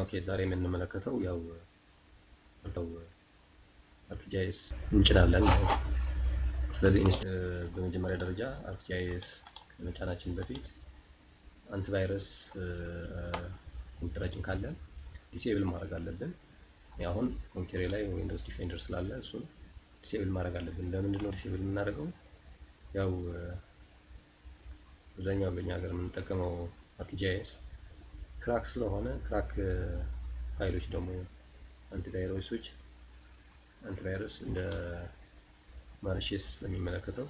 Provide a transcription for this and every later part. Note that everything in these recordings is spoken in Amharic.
Okay, ዛሬ የምንመለከተው ያው ArcGIS እንጭናለን ማለት ነው። ስለዚህ በመጀመሪያ ደረጃ ArcGIS ከመጫናችን በፊት antivirus ኮምፒውተራችን ካለ disable ማድረግ አለብን። አሁን ኮምፒውተሬ ላይ Windows Defender ስላለ እሱን disable ማድረግ አለብን። ለምንድን ነው disable የምናደርገው? ያው አብዛኛው በእኛ ሀገር የምንጠቀመው ArcGIS crack ስለሆነ crack ፋይሎች ደግሞ antivirus ኦች antivirus እንደ malicious ስለሚመለከተው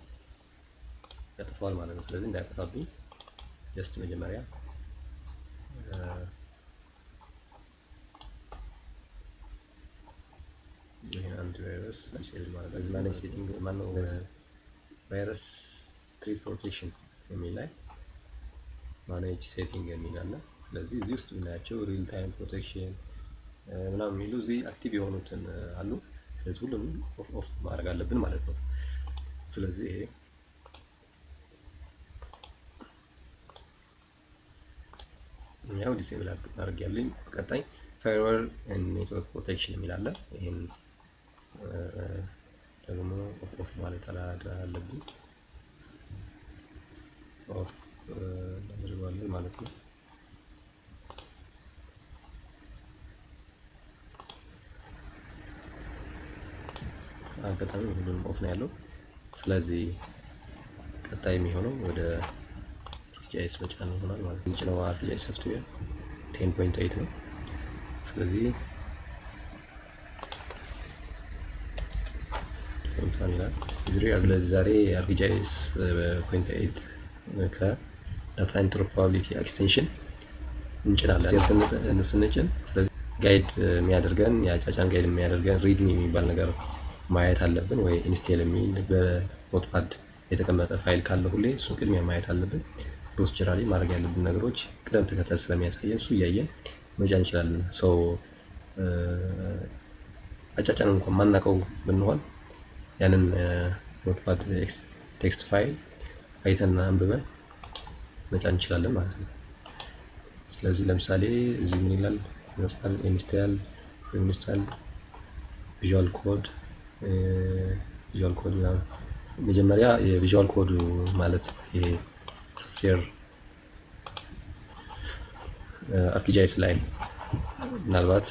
ያጠፋዋል ማለት ነው። ስለዚህ እንዳያጠፋብኝ just መጀመሪያ ይሄን antivirus disable ማለት ነው። Manage setting ማነው virus threat protection የሚል ላይ manage setting የሚል አለ። ስለዚህ እዚህ ውስጥ የምናያቸው real time protection ምናምን የሚሉ እዚህ active የሆኑትን አሉ። ስለዚህ ሁሉም off off ማድረግ አለብን ማለት ነው። ስለዚህ ይሄ ያው disable አድርግ ያለኝ። ቀጣይ firewall and network protection የሚል አለ። ይሄን ደግሞ off off ማለት አለብን፣ off እናደርገዋለን ማለት ነው። አጋጣሚ ሁሉንም off ነው ያለው። ስለዚህ ቀጣይ የሚሆነው ወደ ArcGIS መጫን ይሆናል ማለት ነው። ጭነው ArcGIS software 10.8 ነው። ስለዚህ point ይላል። ስለዚህ ዛሬ ArcGIS 0.8 ከ data interoperability extension እንጭናለን። ስንጭን ስለዚህ guide የሚያደርገን የአጫጫን guide የሚያደርገን README የሚባል ነገር ማየት አለብን፣ ወይ install የሚል በ notepad የተቀመጠ ፋይል ካለ ሁሌ እሱን ቅድሚያ ማየት አለብን። Procedurally ማድረግ ያለብን ነገሮች ቅደም ተከተል ስለሚያሳየን እሱ እያየን መጫን እንችላለን። So አጫጫን እንኳን ማናውቀው ብንሆን ያንን notepad text file አይተን አንብበን መጫን እንችላለን ማለት ነው። ስለዚህ ለምሳሌ እዚህ ምን ይላል? Install install install Visual Code Visual Code ምናምን። መጀመሪያ የ Visual Code ማለት ይሄ software ArcGIS ላይ ምናልባት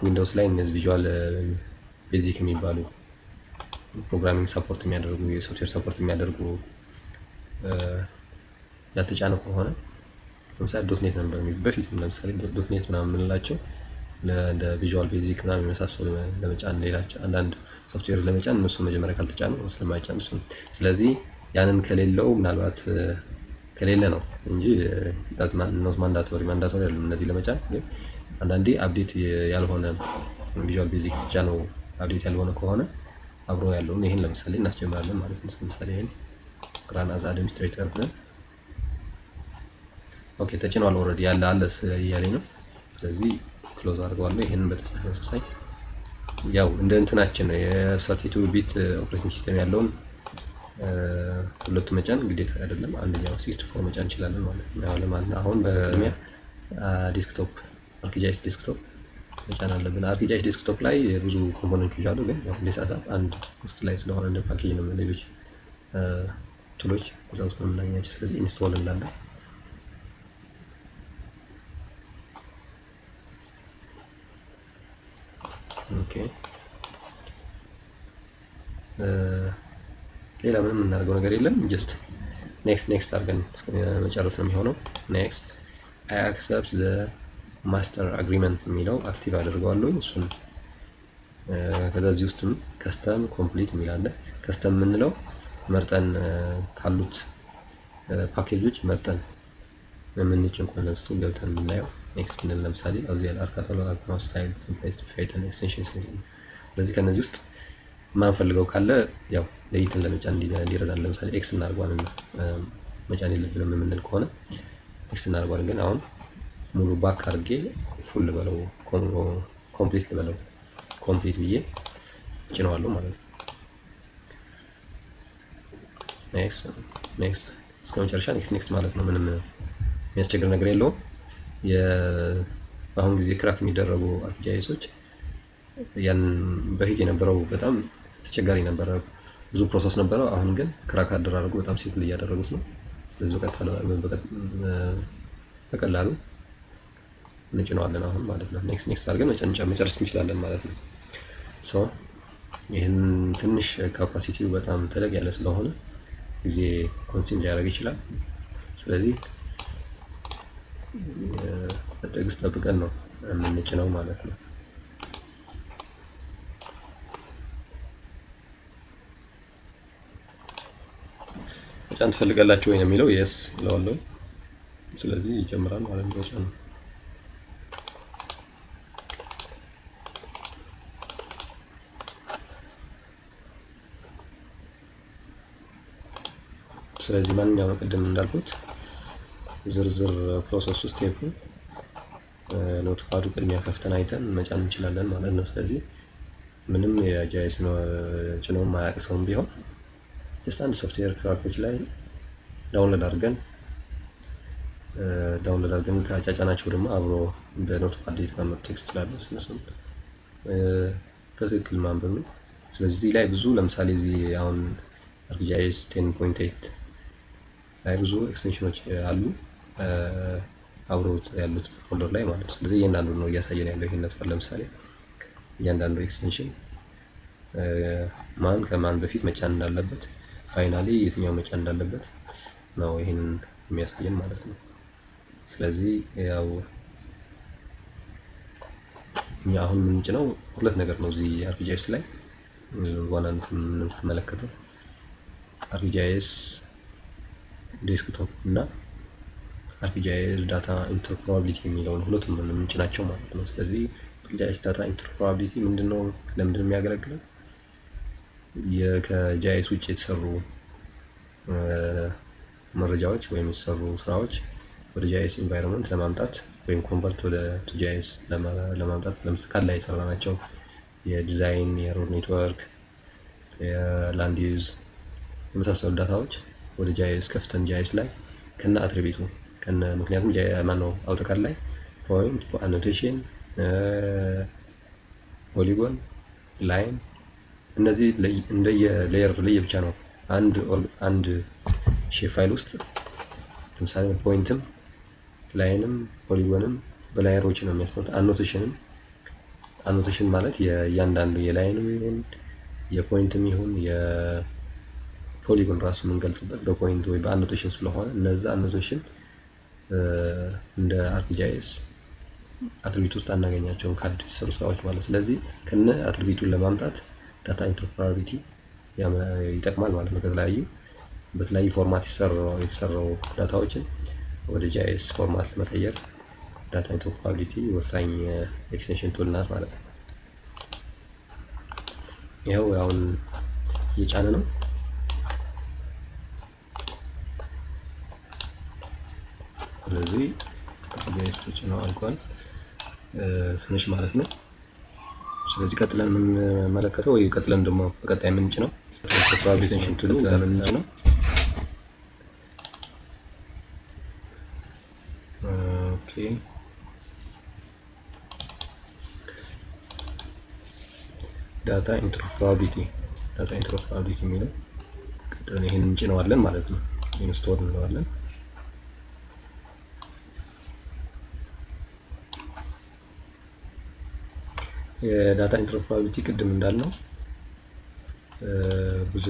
Windows ላይ እነዚህ Visual Basic የሚባሉ programming support የሚያደርጉ የ software support የሚያደርጉ ያልተጫነ ከሆነ ለምሳሌ .NET ነበር በፊት፣ ለምሳሌ .NET ምናምን የምንላቸው እንደ Visual Basic ምናምን የመሳሰሉ ለመጫን ሌላ አንዳንድ ሶፍትዌር ለመጫን እነሱ መጀመሪያ ካልተጫኑ ስለማይጫን እሱ፣ ስለዚህ ያንን ከሌለው ምናልባት ከሌለ ነው እንጂ not mandatory፣ mandatory አይደለም እነዚህ ለመጫን። ግን አንዳንዴ update ያልሆነ Visual Basic ነው update ያልሆነ ከሆነ አብሮ ያለውን ይሄን ለምሳሌ እናስጀምራለን ማለት ነው። ለምሳሌ ይሄን run as administrator ብለን፣ okay ተጭኗል፣ already ያለ አለ እያለኝ ነው። ስለዚህ close አድርገዋለሁ። ይሄንን በተመሳሳይ ያው እንደ እንትናችን ነው፣ የ32 bit operating system ያለውን ሁለቱ መጫን ግዴታ አይደለም። አንደኛው 64 መጫን እንችላለን ማለት ነው። ያው ለማለት አሁን በቅድሚያ desktop ArcGIS Desktop መጫን አለብን። ArcGIS Desktop ላይ ብዙ component ኦች አሉ፣ ግን ያው እንደ setup አንድ ውስጥ ላይ ስለሆነ እንደ ፓኬጅ ነው፣ ሌሎች tool ኦች እዛ ውስጥ ነው የምናገኛቸው። ስለዚህ install እንላለን። Okay, ሌላ ምንም የምናደርገው ነገር የለም። Just next next አድርገን መጨረስ ነው የሚሆነው። Next, I accept the master agreement የሚለው active አድርገዋለሁ እሱን። ከዛ እዚህ ውስጥም custom complete የሚል አለ። Custom የምንለው መርጠን ካሉት ፓኬጆች መርጠን የምንጭን ከሆነ እሱ ገብተን የምናየው next ብንል ለምሳሌ እዚህ ያለ ArcCatalog፣ ArcMap፣ style፣ template፣ Python extension። ስለዚህ ከነዚህ ውስጥ የማንፈልገው ካለ ያው ለይተን ለመጫን እንዲረዳን ለምሳሌ X እናደርገዋለን። መጫን የለብንም የምንል ከሆነ X እናደርገዋለን። ግን አሁን ሙሉ back አድርጌ full ልበለው፣ complete ልበለው፣ complete ብዬ ጭነዋለሁ ማለት ነው። Next next እስከ መጨረሻ next next ማለት ነው። ምንም የሚያስቸግር ነገር የለውም። በአሁን ጊዜ crack የሚደረጉ ArcGIS ኦች ያን በፊት የነበረው በጣም አስቸጋሪ ነበረ፣ ብዙ process ነበረው። አሁን ግን crack አደራረጉ በጣም simple እያደረጉት ነው። ስለዚህ በቀላሉ እንጭነዋለን አሁን ማለት ነው። Next next አድርገን መጨረስ እንችላለን ማለት ነው። So ይህን ትንሽ capacity ው በጣም ተለቅ ያለ ስለሆነ ጊዜ consume ሊያደርግ ይችላል። ስለዚህ በትዕግስት ጠብቀን ነው የምንጭነው ማለት ነው። መጫን ትፈልጋላችሁ ወይ ነው የሚለው፣ yes እለዋለሁ። ስለዚህ ይጀምራል ማለት ነው መጫን። ስለዚህ ማንኛውም ቅድም እንዳልኩት ዝርዝር process ኡ step ኡ notepad ኡ ቅድሚያ ከፍተን አይተን መጫን እንችላለን ማለት ነው። ስለዚህ ምንም የ GIS ጭኖ ማያውቅ ሰውም ቢሆን just አንድ software crack ኦች ላይ download አድርገን ከጫጫናቸው ደግሞ አብሮ በ notepad የተቀመጡ text ስላለ እነሱን በትክክል ማንበብ ነው። ስለዚህ ላይ ብዙ ለምሳሌ እዚህ አሁን ArcGIS 10.8 ላይ ብዙ extension ኦች አሉ አብረውት ያሉት folder ላይ ማለት ነው። ስለዚህ እያንዳንዱ ነው እያሳየን ያለው ይሄን notepad። ለምሳሌ እያንዳንዱ extension ማን ከማን በፊት መጫን እንዳለበት፣ finally የትኛው መጫን እንዳለበት ነው ይሄንን የሚያሳየን ማለት ነው። ስለዚህ ያው እኛ አሁን የምንጭነው ሁለት ነገር ነው እዚህ ArcGIS ላይ ዋናነት የምንመለከተው ArcGIS Desktop እና ArcGIS Data Interoperability የሚለውን ሁለቱም የምንጭናቸው ማለት ነው። ስለዚህ ArcGIS Data Interoperability ምንድነው? ለምንድነው የሚያገለግለው? ከ GIS ውጭ የተሰሩ መረጃዎች ወይም የተሰሩ ስራዎች ወደ GIS environment ለማምጣት ወይም convert ወደ to GIS ለማምጣት ለምሳሌ ላይ የሰራናቸው የዲዛይን፣ የ road network፣ የ land use የመሳሰሉ data ዎች ወደ GIS ከፍተን GIS ላይ ከነ attribute ኡ ከነ ምክንያቱም ማነው AutoCAD ላይ point፣ annotation፣ polygon፣ line እነዚህ እንደየ layer ለየብቻ ነው። አንድ shape file ውስጥ ለምሳሌ ፖይንትም ላይንም ፖሊጎንም በላየሮች ነው የሚያስቀምጡት። annotation ም annotation ማለት የእያንዳንዱ የ line ም ይሁን የ point ም ይሁን የ polygon ራሱ የምንገልጽበት በ point ወይ በ annotation ስለሆነ እነዛ annotation እንደ ArcGIS attribute ውስጥ አናገኛቸውም CAD የተሰሩ ስራዎች ማለት። ስለዚህ ከነ attribute ኡን ለማምጣት data interoperability ይጠቅማል ማለት ነው። ከተለያዩ በተለያዩ format የተሰራው data ዎችን ወደ GIS format ለመቀየር data interoperability ወሳኝ extension tool ናት ማለት ነው። ይኸው አሁን እየጫነ ነው። ስለዚህ ArcGIS ተጭኖ አልቋል፣ finish ማለት ነው። ስለዚህ ቀጥለን የምንመለከተው ወይ ቀጥለን ደግሞ በቀጣይ የምንጭነው extension tool ኡ የምንጭነው okay data interoperability data interoperability የሚለው ቀጥለን ይሄንን እንጭነዋለን ማለት ነው። Install እንለዋለን። የ data interoperability ቅድም እንዳልነው ብዙ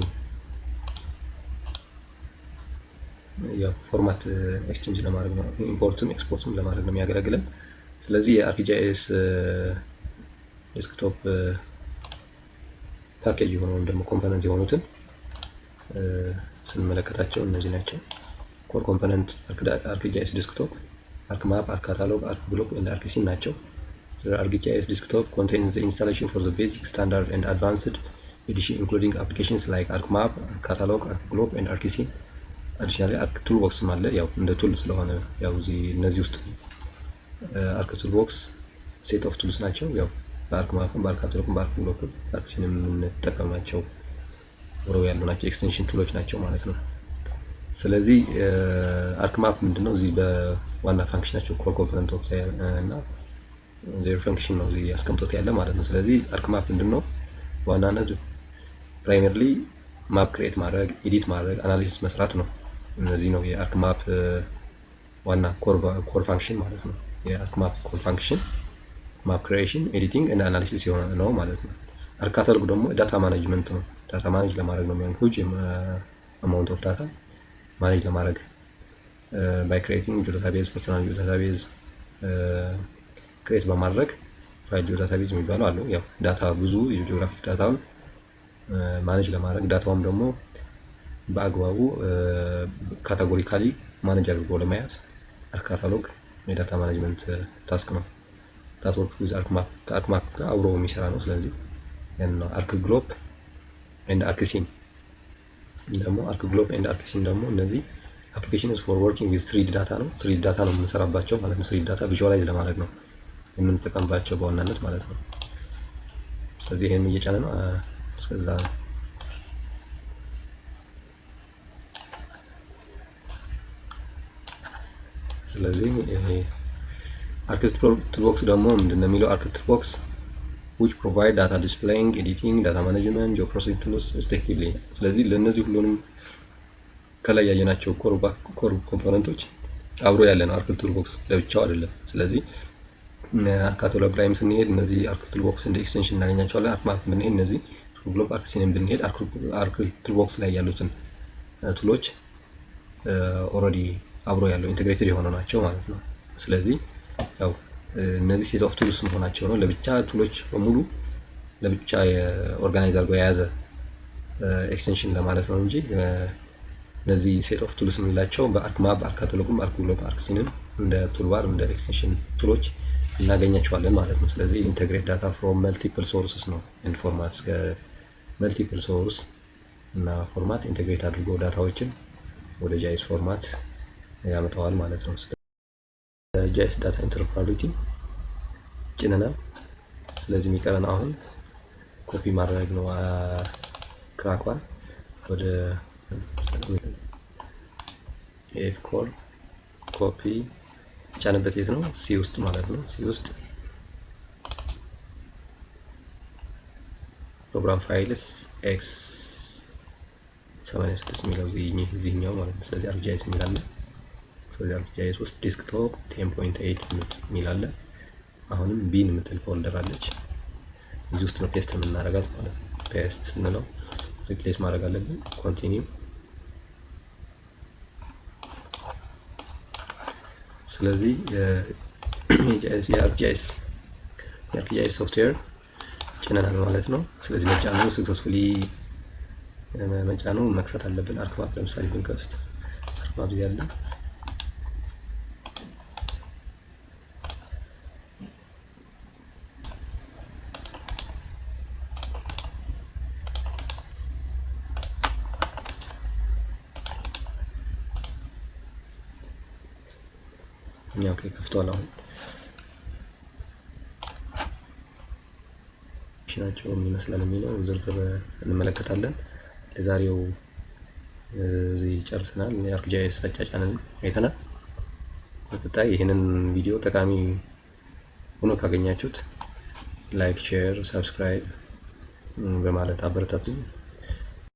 ያው format exchange ለማድረግ ነው፣ import ም export ም ለማድረግ ነው የሚያገለግለን። ስለዚህ የ ArcGIS Desktop package የሆነውን ደግሞ component የሆኑትን ስንመለከታቸው እነዚህ ናቸው። Core component ArcGIS Desktop፣ ArcMap፣ ArcCatalog፣ ArcGlobe እና ArcScene ናቸው። ArcGIS Desktop contains the installation for the basic, standard and advanced edition including applications like ArcMap, ArcCatalog, ArcGlobe and ArcScene. Additionally ArcToolbox አለ። ያው እንደ tool ስለሆነ ያው እዚህ እነዚህ ውስጥ ArcToolbox set of tools ናቸው። ያው በአርክማፕም በአርክካታሎግም በአርክግሎብም በአርክሲንም የምንጠቀማቸው አብረው ያሉ ናቸው፣ extension tool ኦች ናቸው ማለት ነው። ስለዚህ ArcMap ምንድነው? እዚህ በዋና function ኣቸው core component of እና Their function ነው እዚህ ያስቀምጦት ያለ ማለት ነው። ስለዚህ ArcMap ምንድነው? በዋናነት primarily map create ማድረግ፣ edit ማድረግ፣ analysis መስራት ነው። እነዚህ ነው የ ArcMap ዋና core function ማለት ነው። የ ArcMap core function map creation፣ editing እና analysis የሆነ ነው ማለት ነው። ArcCatalog ደግሞ data management ነው። Data manage ለማድረግ ነው የሚሆን huge amount of data manage ለማድረግ by creating geodatabase፣ personal geodatabase create በማድረግ file geodatabase የሚባለው አለው። ያው data ብዙ የ geographic data ውን manage ለማድረግ data ውም ደግሞ በአግባቡ categorically manage አድርጎ ለመያዝ ArcCatalog የ data management task ነው። That work with ArcMap፣ ከ ArcMap ጋር አብሮ የሚሰራ ነው። ስለዚህ ያን ነው። ArcGlobe and ArcScene ደግሞ፣ ArcGlobe and ArcScene ደግሞ እነዚህ applications for working with 3D data ነው። 3D data ነው የምንሰራባቸው ማለት ነው። 3D data visualize ለማድረግ ነው የምንጠቀምባቸው በዋናነት ማለት ነው። ስለዚህ ይሄንም እየጫነ ነው እስከዛ። ስለዚህ ArcToolbox ደግሞ ምንድነው የሚለው? ArcToolbox which provide data displaying, editing, data management, geoprocessing tools respectively። ስለዚህ ለእነዚህ ሁሉንም ከላይ ያየናቸው core component ኦች አብሮ ያለ ነው። ArcToolbox ለብቻው አይደለም። ስለዚህ ካታሎግ ላይም ስንሄድ እነዚህ ArcToolbox እንደ extension እናገኛቸዋለን። ArcMap ብንሄድ እነዚህ ArcGlobe፣ ArcScene ን ብንሄድ ArcToolbox ላይ ያሉትን tool ኦች already አብሮ ያለው integrated የሆነ ናቸው ማለት ነው። ስለዚህ ያው እነዚህ set of tools መሆናቸው ነው። ለብቻ tool ኦች በሙሉ ለብቻ organize አድርጎ የያዘ extension ለማለት ነው እንጂ እነዚህ set of tools የምንላቸው በ ArcMap፣ ArcCatalog ም፣ ArcGlobe፣ ArcScene ም እንደ toolbar እንደ extension tool ኦች እናገኛቸዋለን ማለት ነው። ስለዚህ integrate data from multiple sources ነው and format፣ ከ multiple source እና format integrate አድርጎ data ዎችን ወደ GIS format ያመጣዋል ማለት ነው። GIS data interoperability ጭነናል። ስለዚህ የሚቀረን አሁን ኮፒ ማድረግ ነው። Crack ኳን ወደ EF Core copy የተጫነበት የት ነው? C ውስጥ ማለት ነው። C ውስጥ Program Files x 86 የሚለው እዚህኛው ማለት ነው። ስለዚህ ArcGIS የሚል አለ። ስለዚህ ArcGIS ውስጥ desktop 10.8 የሚል አለ። አሁንም bin የምትል folder አለች። እዚህ ውስጥ ነው paste የምናደርጋት ማለት ነው። Paste ስንለው replace ማድረግ አለብን። Continue። ስለዚህ የ ArcGIS software ጭነናል ማለት ነው። ስለዚህ መጫኑ successfully መጫኑ መክፈት አለብን። ArcMap ለምሳሌ ብንከፍት ArcMap ያለ okay ከፍቷል። አሁን ናቸው ምን ይመስላል የሚለው ዝርዝር እንመለከታለን። ለዛሬው እዚህ ጨርሰናል። የ ArcGIS አጫጫንን አይተናል። በቀጣይ ይህንን ቪዲዮ ጠቃሚ ሆኖ ካገኛችሁት like፣ share፣ subscribe በማለት አበረታቱኝ።